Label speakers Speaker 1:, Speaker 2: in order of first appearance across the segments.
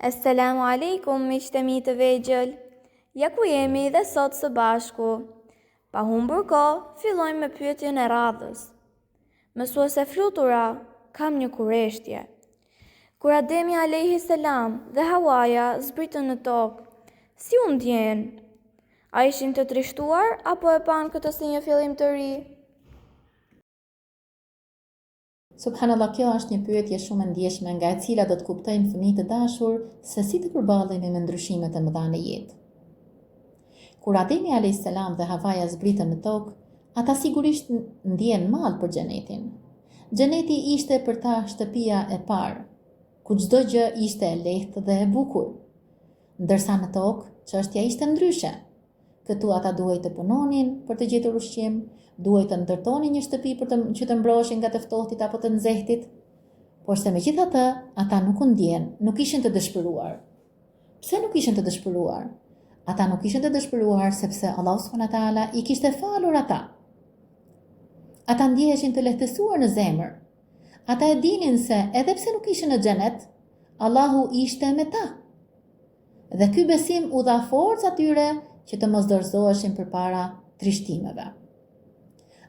Speaker 1: Esselamu Alejkum miqtë e mi të vegjël. Ja ku jemi dhe sot së bashku. Pa humbur kohë, fillojmë me pyetjen e radhës. Mësuese Flutura, kam një kureshtje. Kur Ademi alejhi selam dhe Hauaja zbritën në tokë, si u ndjenë? A ishin të trishtuar apo e panë këtë si një fillim të ri?
Speaker 2: Subhanallah kjo është një pyetje shumë e ndjeshme nga e cila do të kuptojmë fëmijë të dashur se si të përballemi me ndryshimet e mëdha në jetë. Kur Ademi alayhis salam dhe Havaja zbritën në tokë, ata sigurisht ndjenë mall për xhenetin. Xheneti ishte për ta shtëpia e parë, ku çdo gjë ishte e lehtë dhe e bukur. Ndërsa në tokë, çështja ishte ndryshe. Këtu ata duhej të punonin për të gjetur ushqim, duhej të ndërtonin një shtëpi për të që të mbroheshin nga të ftohtit apo të nxehtit. Porse megjithatë, ata nuk u ndjenë, nuk ishin të dëshpëruar. Pse nuk ishin të dëshpëruar? Ata nuk ishin të dëshpëruar sepse Allahu subhanahu wa taala i kishte falur ata. Ata ndjeheshin të lehtësuar në zemër. Ata e dinin se edhe pse nuk ishin në xhenet, Allahu ishte me ta. Dhe ky besim u dha forcë atyre që të mos dorëzoheshin përpara trishtimeve.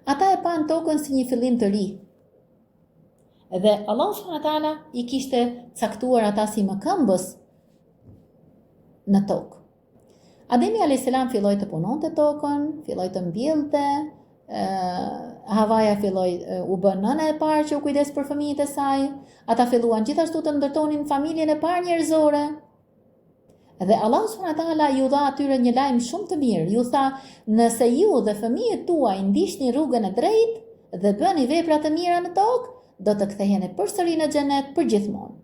Speaker 2: Ata e panë tokën si një fillim të ri. Dhe Allahu subhanahu wa taala i kishte caktuar ata si mëkëmbës në tokë. Ademi alayhis salam filloi të punonte tokën, filloi të mbjellte, Havaja filloi u bë nëna e parë që u kujdes për fëmijët e saj. Ata filluan gjithashtu të ndërtonin familjen e parë njerëzore. Dhe Allahu subhanahu wa taala ju dha atyre një lajm shumë të mirë. Ju tha, nëse ju dhe fëmijët tuaj ndiqni rrugën e drejtë dhe bëni vepra të mira në tokë, do të ktheheni përsëri në xhenet përgjithmonë.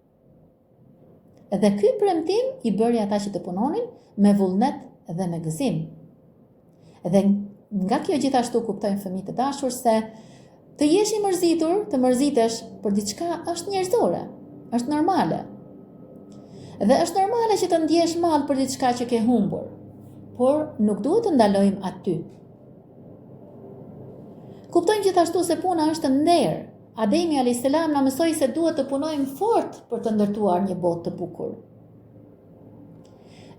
Speaker 2: Dhe ky premtim i bëri ata që të punonin me vullnet dhe me gëzim. Dhe nga kjo gjithashtu kuptojmë fëmijë të dashur se të jesh i mërzitur, të mërzitesh për diçka është njerëzore, është normale. Dhe është normale që të ndjesh mall për diçka që ke humbur, por nuk duhet të ndalojmë aty. Kuptojmë gjithashtu se puna është nder, Ademi alayhis salam na mësoi se duhet të punojmë fort për të ndërtuar një botë të bukur.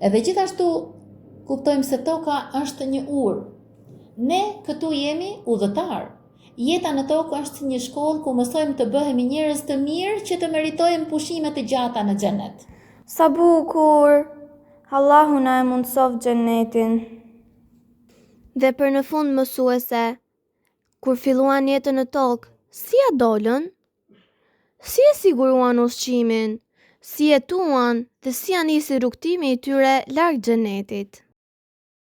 Speaker 2: Edhe gjithashtu kuptojmë se toka është një urë. Ne këtu jemi udhëtarë. Jeta në tokë është si një shkollë ku mësojmë të bëhemi njerëz të mirë që të meritojmë pushime të gjata në xhenet.
Speaker 1: Sa bukur! Allahu na e mundësoftë xhenetin. Dhe për në fund mësuese, Kur filluan jetën në tokë, si ia dolën? Si e siguruan ushqimin? Si jetuan dhe si ia nisi rrugëtimi i tyre larg xhenetit?